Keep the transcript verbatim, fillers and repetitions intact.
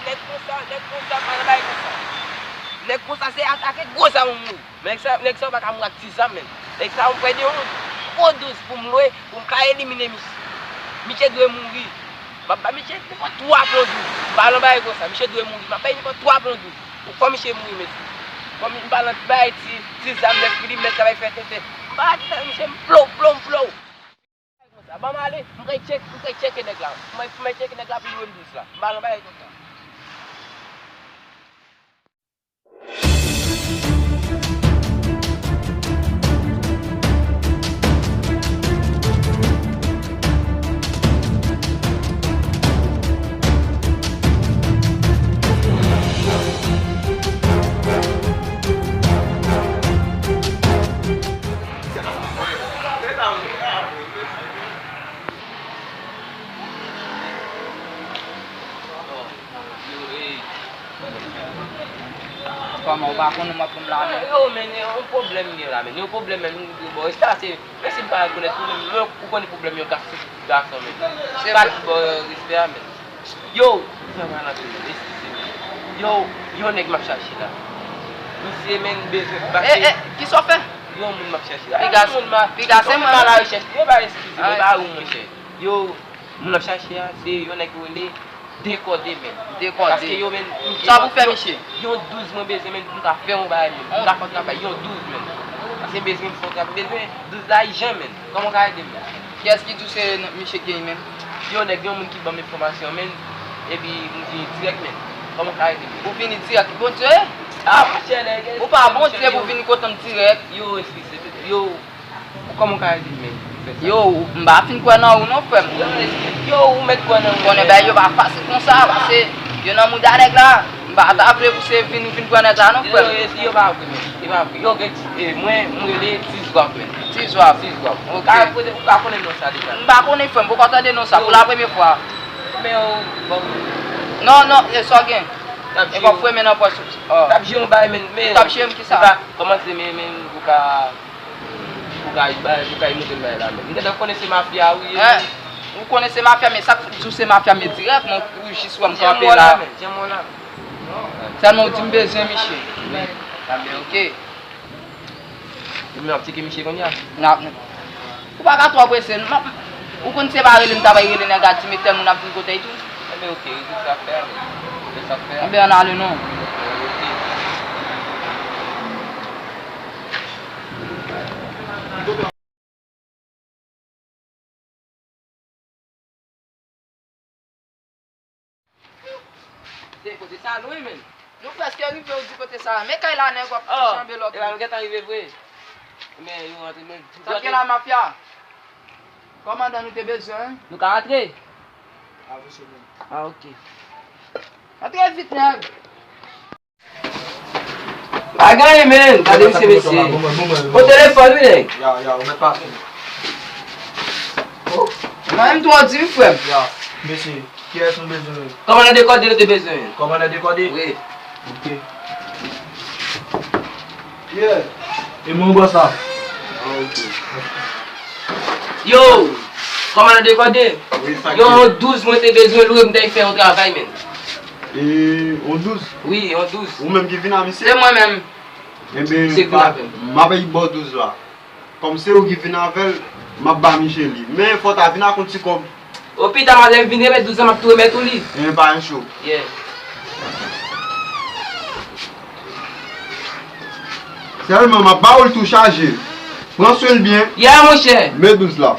Nèg konsa, nèg konsa, pa nan bagay konsa. Nèg konsa se atake gwo zam ou mouri. Nèg sa, nèg sa yo pa ka mouri ak ti zam, menn. Nèg sa yo m pran de yon gwo douz pou m lwe, pou m ka elimine misye. Misye dwe mouri. M ap ba misye nenpòt twa plon douz. M pa nan bagay konsa. Misye dwe mouri. M ap bay nenpòt twa plon douz. Pou fò misye mouri, mesye. Fò mi, m pa nan bagay ti, ti zam nèg ki li mèt travay fè tenten. M pa ti zam misye m flow, flow, m flow. Ban m ale, m kay tcheke, m kay tcheke nèg la. M kay, m kay tcheke nèg la pou l lwe m douz la. M pa nan bagay konsa. Kòman, ou pa konnen m ap pran la menm? Yo, men, yon pwoblèm m gen la, men. Yon pwoblèm menm, bon, e sa se, men si m pa rekonèt ou menm, men ou konnen pwoblèm yon gason, gason, men. Se pa bon, respè a, men. Yo, sa va nan peyi, eskize m. Yo, yon nèg m ap chache la. Misye, men, bezwen pase. E, e, kisa w fè? Yon moun m ap chache la. Piga, yon moun m a, piga se mwen. Yon moun m a la rechèch. Yo, pa eskize m, e pa ou, monchè. Yo, moun m ap chache a, se yon nèg yo rele Dekòde, men. Dekòde. Paske yo, men, sa pou fè, misye? Yon douz mwen bezwen, men, pou m ka fè yon bagay, men. Pou m ka fè yon travay, yon douz, men. Paske m bezwen fè yon travay, m bezwen douz la ijan, men. Kòman w ka ede m, men? Kiyès ki di w se misye k gen, men? Yon nèg, yon moun ki ban m enfòmasyon, men. Epi m vini dirèk, men. Kòman w ka ede m? Ou vini dirèk? Bondye? Ah, monchè, nèg. Ou pa Bondye pou vini kote m dirèk. Yo, eskize, yo. Kòman w ka ede m, men, pou fè sa? Yo, m pa fin kwè nan ou non, frè m. Yo, eskize. Yo, ou mèt kwè nan mwen. Konnen bagay yo pa fasil konsa, paske yo nan mouda nèg la. M pa ta vle pou se vin, vin pran nèg la non, frè m. Yo, yo, yo pa vre, men. Yo pa vre. Yo, gen ti, e, mwen, m rele Ti Zwaf, men. Ti Zwaf. Ti Zwaf. Ok. Ou ka konnen, ou ka konnen non sa deja. M pa konnen, frè m, poko tande non sa, pou la premye fwa. Men, ou, bon. Non, non, e sa w gen? E kòb fremen nan pòch. T ap jwe yon bagay, men, men. T ap jwe m kisa? Ou ka kòmanse, men, men, ou ka Ou ka, ou ka montre m bagay la, men. M gentan konnen se mafya ou ye, men. Ou konnen se mafya, men sa k di w se mafya, men dirèk, men ou jis wè m kanpe la. Janm wè w la, men. Sèlman ou di m bezwen misye. Wi. Ebyen, ok. Ebyen, m ap tcheke misye kounye a. N ap, ou pa ka twò prese. M ap, ou konn se pa rele m ta bay rele nèg la di m e tèl moun ap vin kote l tou. Enben, ok, rezoud sa fè a, men. Rezoud sa fè a. Enben, ann ale non. Ok. Se kote sa lwen, men. Nou prèske rive, ou di kote sa. Men kay la, nèg w ap janbe lòt. Oh, epa, nou gentan rive vre. Men, yo rantre, men. Sa k gen la, mafya? Kòmandan, nou te bezwen. Nou ka rantre? Avanse, men. Ah, ok. Antre vit, nèg. Pa gen anyen, men. Gade misye, mesye. Bon, telefòn, wi, nèg. Ya, ya, ou mèt pase. Mwen menm tou, w di m, frè m. Ya, mesye, kiyès nou bezwen? Kòmandan Dekòde nou te bezwen. Kòmandan Dekòde? Wi. Ok. Yeah. E mwen, bòs la. Ah, ok. Yo, kòmandan Dekòde. Wi, sa k gen? Yo, yon douz mwen te bezwen lwe, m t al fè yon travay, men. E, yon douz? Wi, yon douz. Ou menm ki vin a misye? Se mwen menm. Enben, m ap ba w douz la. Kòm se ou ki vin avè l, m ap ba misye li. Men, fò w ta vin ak yon ti kòb. O pita, m ap lè m vin remèt douz la, m ap tou remèt ou li. Enben, pa gen cho. Yeah. Sèlman, m ap ba w l tou chaje. Pran swen l byen. Yeah, monchè. Men douz la.